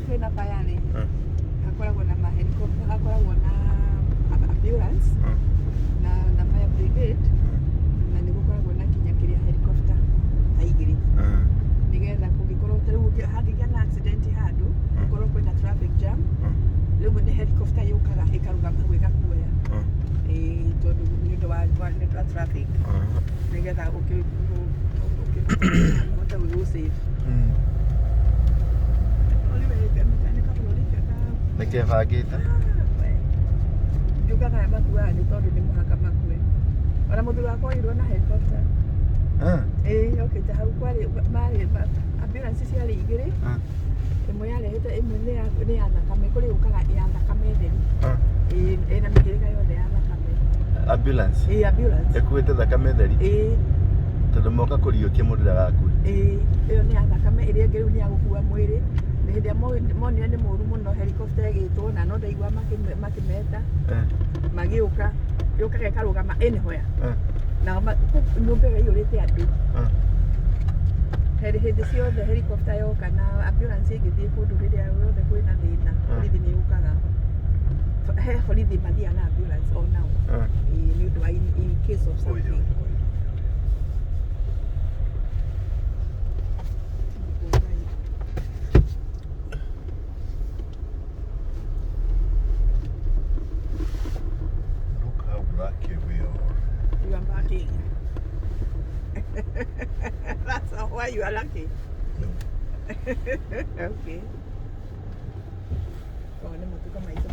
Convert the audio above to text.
Kwĩna fire rĩ, hakoragwo na ma helicopter, hakoragwo na ambulance na fire brigade, na nĩ gũkoragwo na kinya kĩrĩa helicopter ta igĩrĩ, nĩgetha kũngĩkorwo ta rĩu hangĩgĩa na accident handũ, gũkorwo kwĩna traffic jam, rĩu nĩ helicopter yũkaga ĩkarũgama hau ĩgakuoya. Ĩĩ, tondũ nĩ ũndũ wa traffic, nĩgetha ũkĩhote gũ save. Nĩ kabũrũri kega. Nĩ kebangĩte. Njugaga aya makuaga nĩ tondũ nĩ mũhaka makue. Ona mũthuri wakwa oirwo na helicopter. Ĩĩ, yokĩte hau kwarĩ marĩ ambulance ciarĩ igĩrĩ. Ĩmwe yarehete, ĩmwe nĩ ya thakame, kũrĩ yũkaga ya thakame theri. Ĩĩ, ĩna mĩhĩrĩga yothe ya thakame. Ambulance? Ĩĩ, ambulance. Ĩkuĩte thakame theri? Ĩĩ. Tondũ moka kũriũkia mũndũ ndagakue. Ĩĩ, ĩyo nĩ ya thakame, ĩrĩa ĩngĩ rĩu nĩ ya gũkua mwĩrĩ. Nĩ hĩndĩ ĩrĩa monire nĩ mũru mũno, helicopter ĩgĩtwo na no ndaigua makĩmeta magĩũka, yũkaga ĩkarũgama anywhere. Nao nyũmba ĩyo ĩiyũrĩte andũ. Hĩndĩ ciothe helicopter yoka na ambulance ĩngĩthiĩ kũndũ hĩndĩ ĩrĩa yothe kwĩna thĩna, borithi nĩ yũkaga. He borithi mathiaga na ambulance o nao. Ĩĩ, nĩ ũndũ wa in case of something. Look how lucky we are. You are lucky. That's why you are lucky. No. Okay. Oh, nĩ matuka maitũ.